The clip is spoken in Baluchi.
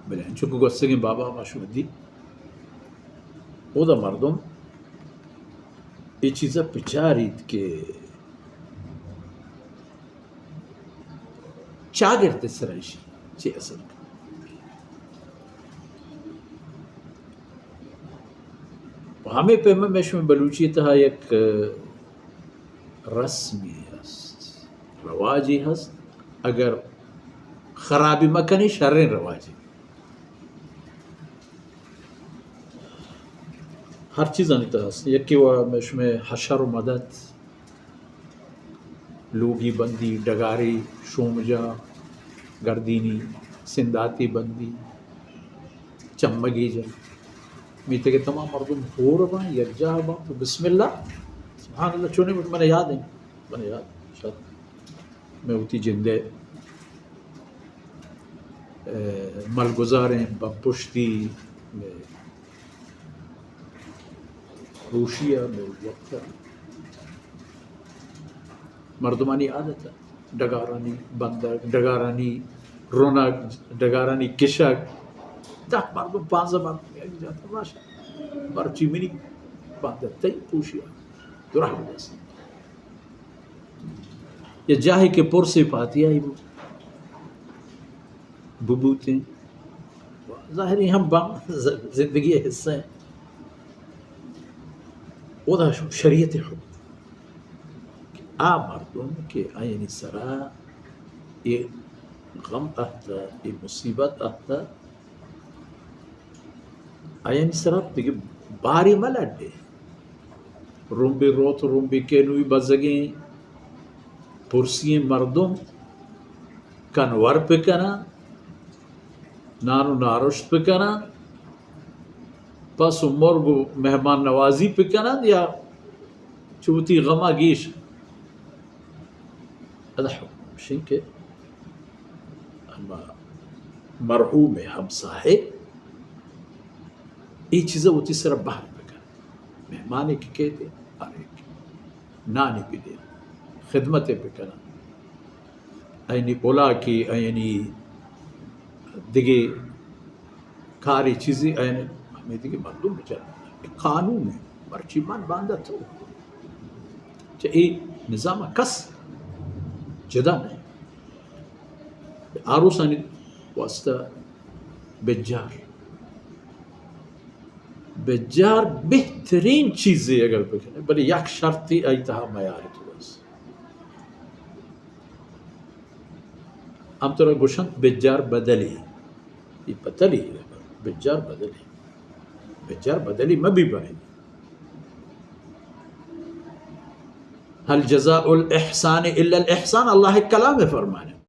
بلے انچو کہ گوستگیں بابا ما شما دی، اودا مردم اے چیزا بچاریت کہ چاگرد سرا ایشی چے اثر کنت۔ و ہمے پیما مئے شمئے بلوچی تہا یک رسمی ہست، رواجی ہست، اگر خرابی مکنی شریں رواجی۔ ہر چیزانی تہا ہست۔ یکے و مئے شمئے حشر و مدد، لوگی بندی، ڈگاری شوم جا، گردینی سنداتی بندی، چمگی جا۔ میتگ ء تمام مردم ہور باں، یکجاہ باں، تو بسم اللہ، سبحان اللہ، چونے من یاد ہیں، من یاد، شاید میں ہوتی جندے، اے، ملگزاریں، بمپشتی، میں پروشی ء، میں وقت ء۔ مردمانی عادت ء، ڈگارانی بندگ، ڈگارانی رونگ، ڈگارانی کشگ، دہ مردم، پانزدہ مردم یک جاہ ء باشا، مرچی منی بندگ تئی پروشی ء، دراہ بس۔ یا جاہے کہ پرسے پاتیائی بو۔ ببوتیں۔ ظاہری ہم باں، ز-، زندگی ء حصہ ہیں۔ اودا شریعت حکم۔ آ مردم کہ آیانی سرا اے غم اہتا، اے مصیبت اہتا، آیانی سرا دگہ بارے مہ لڈے۔ رمبے روت، رمبے کینوی بزگیں پرسییں مردم کنور پہ کناں، نان و نارشت پہ کناں، پس و مرگ و مہمان نوازی پہ کناں یا چوتی غما گیش۔ ادا حکم ہمشیں کہ ہما مرحوم ہمساہگ اے چیزا وتی سرا بہر بکن۔ مہمانے کہ کیت، ہر ایک نانی بدے، خدمتے بکنن۔ اینی اولاکی، اینی دگہ کاری چیزی، اینی ہمیں دگہ مردم بچار۔ قانون ہے، مرچی من باندہ تو۔ چہ اے نظام کس جدا نہیں۔ آروسانی واسطہ بجار۔ بجار بہترین چیزے اگر بکنے، بلے یک شرطی آئی تہا میار تو بس۔ ہم ترا گوشنت بجار بدلی۔ یہ پتلی، بجار بدلی۔ بجار بدلی مبی بائیں۔ هل جزاء الاحسان الا الاحسان، اللہ کلام فرمانے۔